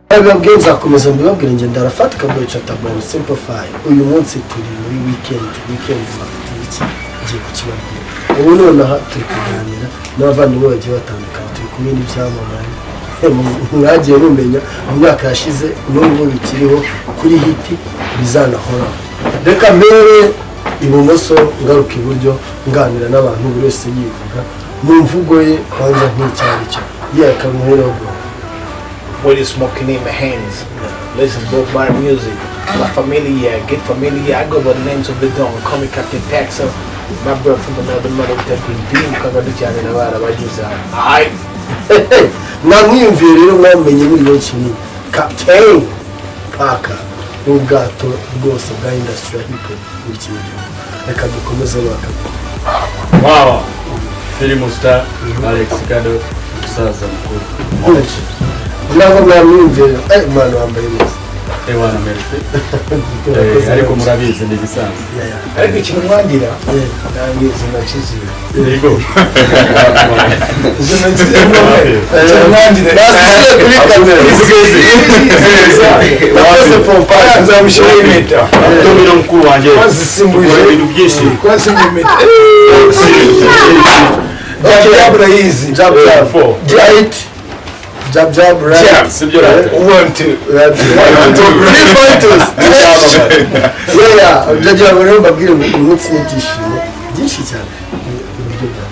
Nabibabwiye, nzakomeza mbibabwire. Njye ndarafatika boy Chataboy Simple Fire. Uyu munsi turi muri weekend. Weekend bafite iki? Ngiye kukibabwira ubu nonaha. Turi kuganira n'abavandimwe bagiye batandukanye, turi kumwe n'ibyamamare mwagiye mumenya mu myaka yashize, n'ubu bikiriho kuri hit, bizanahoraho. Reka mbere ibumoso, ngaruka iburyo, nganira n'abantu, buri wese yivuga mu mvugo ye kwanza nk'icyo ari cyo yakamuhereho bro. What is smoking in my hands? Listen, Bob Marley music. La familia, get familiar. I go by the names of the Don. Call me Captain Paxo. My brother from another mother with that green bean. Kagaducyane n'abarabagize. Aight. Mwamwiyumviye rero, mwamenye muri benshi, ni Captain Parker n'ubwato bwose bwa industry ya hip hop muri kino gihugu. Reka dukomeze bakabiri. Wow, film star Alex Kado, umusaza mukuru. Ntabwo mwamwiyumviye. Umwana wambaye neza. Ewana, merci. Ariko murabizi, ni ibisanzwe. Yeah. Ariko ikintu mwangira nanjye izo ntoki ziwe. Yego. Izo ntoki ziwe. Ikintu mwangira. Basize kuri kamera. Nakoze pompage. Nzamushyiraho impeta. Domino mukuru wanjye. Twazisimbuje. Ukora ibintu byinshi. Twasimbuje impeta. Jab jab urayizi. Jab jab. Four. Right, jab jab, right. Jab, sibyo rata? One, two. Three pointers. Yeah, ndagira ngo rero mbabwire ngo uyu munsi ni ibyishimo byinshi cyane iburyo bwawe.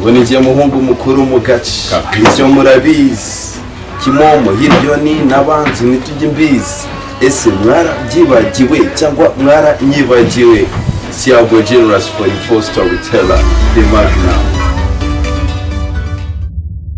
Ngo ni muhungu mukuru mu gace, ibyo murabizi. Kimomo hirya ni n'abanzi ntitujye imbizi. Ese mwarabyibagiwe cyangwa mwaranyibagiwe? Siago Generous 44 Storyteller, the Magnum.